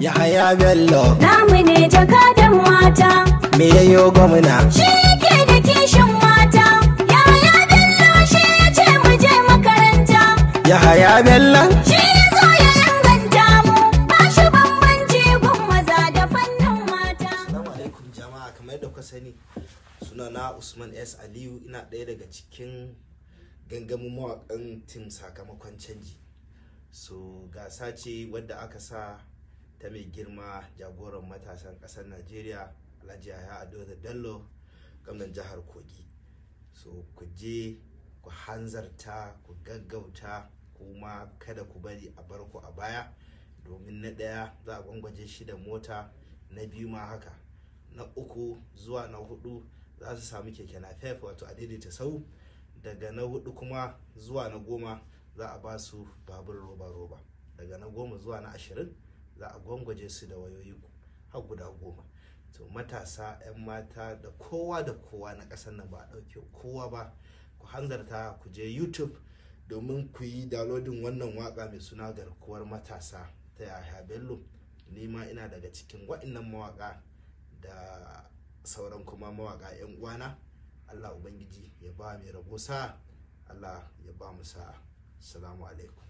Yahaya Bello. Namu ne jakadan mata. Me yayo gwamna? Shi yake da kishin mata. Yahaya Bello shi ya ce mu je makaranta. Yahaya Bello. Shi ya zo ya inganta mu. Ba shi bambanci gun maza da fannin mata. Assalamu alaikum jama'a, kamar yadda kuka sani, sunana Usman S Aliyu, ina ɗaya daga cikin gangamin mawaƙan tim Sakamakon Canji. So gasa ce wadda aka sa ta mai girma jagoran matasan ƙasar Najeriya, Alhaji Yahaya Ado da Bello, gwamnan jihar Kogi. So ku je ku hanzarta, ku gaggauta, kuma kada ku bari a bar ku a baya, domin na ɗaya za a gwangwaje shi da mota, na biyu ma haka, na uku zuwa na hudu za su sami keke napep, wato a daidaita sau. Daga na hudu kuma zuwa na 10 za a ba su babur roba roba. Daga na 10 zuwa na 20 za a gwangwaje su da wayoyi har guda 10. To matasa, 'yan mata da kowa da kowa na ƙasar nan, ba a ɗauke kowa ba. Ku hanzarta ku je YouTube domin ku yi downloading wannan waka mai suna Garkuwar Matasa ta Yahaya Bello. Ni ma ina daga cikin wa'innan mawaka da sauran kuma mawaka 'yan uwana. Allah Ubangiji ya ba mai rabo sa'a, Allah ya ba mu sa'a. Assalamu alaikum.